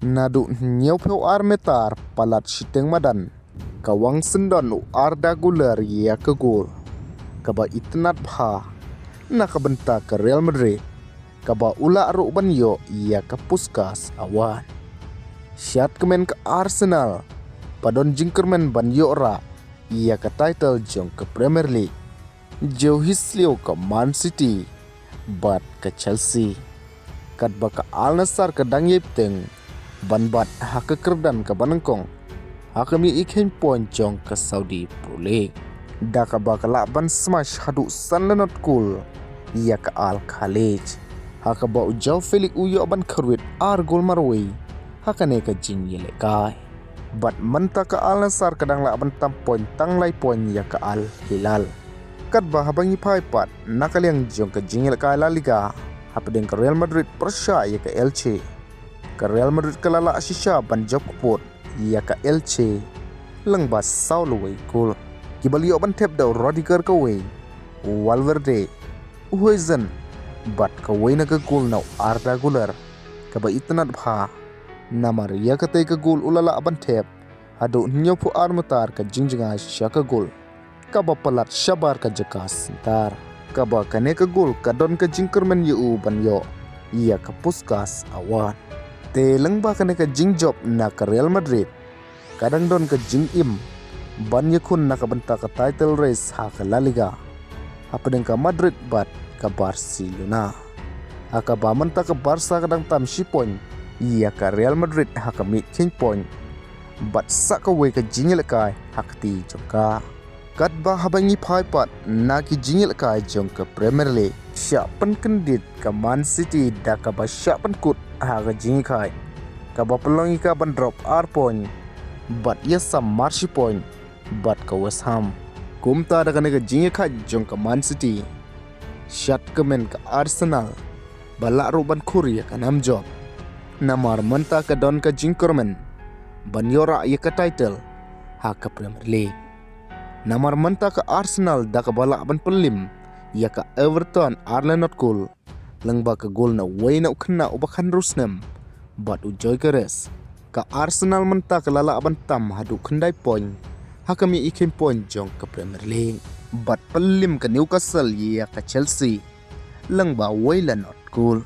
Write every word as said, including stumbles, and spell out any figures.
Naduh hynñiewphew ar meter palat shiteng madan, ka Wang Sindon u Arda Güler ïa ka gol kaba itynnad bha na ka bynta ka Real Madrid, kaba u lah ruh ban ïoh ïa ka Puskas Award. Shad kmen ka Arsenal ba don jingkyrmen ban ïoh rah ïa ka title jong ka Premier League, jong hi sliew ka Man City bad ka Chelsea. Katba ka Al Nassr ka dang ïai bteng ban bat ha ka kyrdan kaba nyngkong ha ka mihngi kheiñ point jong ka Saudi Pro League, da kaba ka lah ban smash haduh san la not gol ïa ka Al Khaleej, ha kaba u Joao Felix u ïoh ban kyrwit ar gol marwei ha kane ka jingïalehkai. Bad mynta ka Al Nassr ka dang lah ban tam point tang lai point ïa ka Al Hilal. Katba haba ngi phai pat na ka liang jong ka jingïalehkai La Liga, hapdeng ka Real Madrid pyrshah ïa ka Elche, ka Real Madrid ka la lah shisha ban jop kput ïa ka Elche lyngba saw lawei gol, kiba la ïoh ban thep da u Rudiger kawei, u Valverde, u Huijsen, bad kawei na ka gol na u Arda Güler, kaba itynnad bha. Namar ïa katei ka gol u la lah ban thep haduh hynñiewphew ar meter ka jingjngai sha ka gol, kaba palat shabar ka jaka center, kaba kane ka gol ka don ka jingkyrmen ïa u ban ïoh ïa ka Puskas Award. Te lyngba kane ka jingjop na ka Real Madrid, ka dang don ka jingim ban ïakhun na ka bynta ka title race ha ka La Liga, hapdeng ka Madrid bad ka Barcelona, ha kaba mynta ka Barca ka dang tam shi point ïa ka Real Madrid ha ka mihngi kheiñ point bad sa kawei ka jingïalehkai ha kti jong ka. Katba haba ngi phai pat na ki jingïalehkai jong ka Premier League, shah pynkyndit ka Man City da kaba shah pynkut ha ka jingïalehkai, kaba pynlong ïa ka ban drop ar point bad ïasam mar shi point bad ka West Ham. Kumta da kane ka jingïakhaid jong ka Man City, shad kmen ka Arsenal ba lah ruh ban khur ïa ka nam jop, namar mynta ka don ka jingkyrmen ban ïoh rah ïa ka title ha ka Premier League. Namar mynta ka Arsenal da kaba lah ban pynlip ïa ka Everton ar la not gol, lyngba ka gol na uwei na u khynnah uba khathynriew snem bad u Gyökeres, ka Arsenal mynta ka la lah ban tam haduh khyndai point ha ka mihngi kheiñ point jong ka Premier League, bad pynlip ka Newcastle ïa ka Chelsea lyngba uwei la not gol.